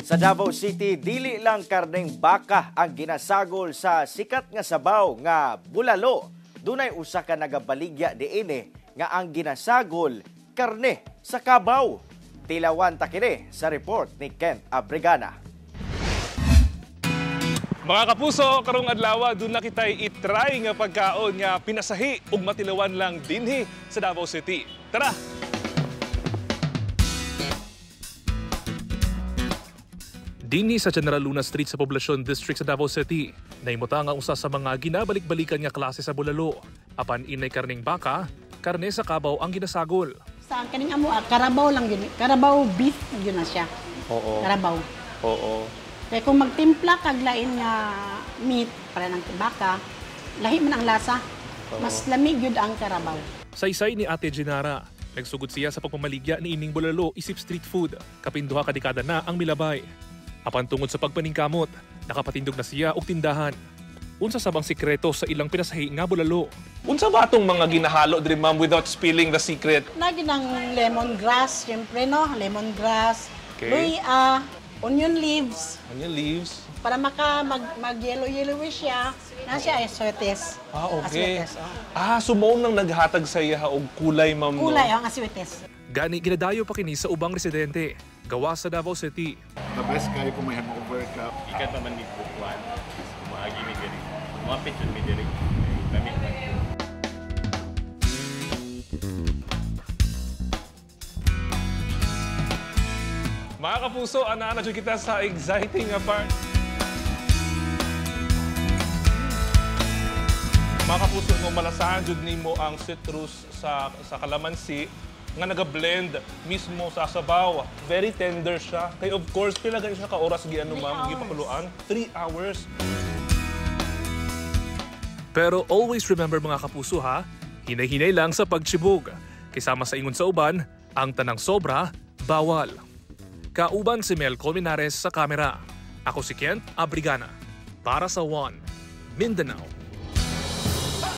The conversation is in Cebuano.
Sa Davao City, dili lang karneng baka ang ginasagol sa sikat nga sabaw nga bulalo. Dunay usa ka nagabaligya diini nga ang ginasagol karne sa kabaw. Tilawan ta kini sa report ni Kent Abrigana. Mga kapuso, karong adlaw duna na kitay i-try nga pagkaon nga pinasahi ug matilawan lang dinhi sa Davao City. Tara! Dinhi sa General Luna Street sa Poblacion District sa Davao City, naimutang ang usa sa mga ginabalik-balikan nga klase sa bulalo. Apan inay karning baka, karne sa kabaw ang ginasagol. Sa kaning amo, karabaw lang yun. Karabaw beef yun na siya. Oo. Karabaw. Oo. Kaya kung magtimpla kag lain nga meat para ng baka, lahi man ang lasa. Mas lamig yun ang karabaw. Saysay ni Ate Genara, nagsugod siya sa pagpamaligya ni ining bulalo isip street food. Kapin 2 ka dekada na ang milabay. Apan tungod sa pagpaningkamot, nakapatindog na siya og tindahan. Unsa sa bang sikreto sa ilang pinasahi nga bulalo? Unsa ba atong mga ginahalo diri, ma'am, without spilling the secret? Lagi ng lemongrass, syempre, no? Lemongrass, Okay. luya, onion leaves, Onion leaves. Para maka mag yellow yellowish siya. Na siya ay aswetes. Ah, okay. Aswetes, oh. Ah, so mao nang naghatag sa iya og kulay, ma'am, no? Kulay ang aswetes. Gani ginadayo pa kini sa ubang residente, gawa sa Davao City. The best kayo kung may hangover ka. Ikat pa man ni bukuan, kumaagi mi diri. Kumapit jud mi diri. Lamit man. Mga kapuso, ana na jud kita sa exciting nga part. Mga kapuso, kung malasahan jud nimo ang citrus sa kalamansi nga naga-blend mismo sa sabaw. Very tender siya. Kay of course, pila gani siya ka oras gi ano, ma'am, gipakuluan? 3 hours. Pero always remember, mga kapuso, ha, hinay-hinay lang sa pagtsibog. Kasama sa ingon sa uban, ang tanang sobra, bawal. Kauban si Mel Colmenares sa kamera. Ako si Kent Abrigana. Para sa One, Mindanao.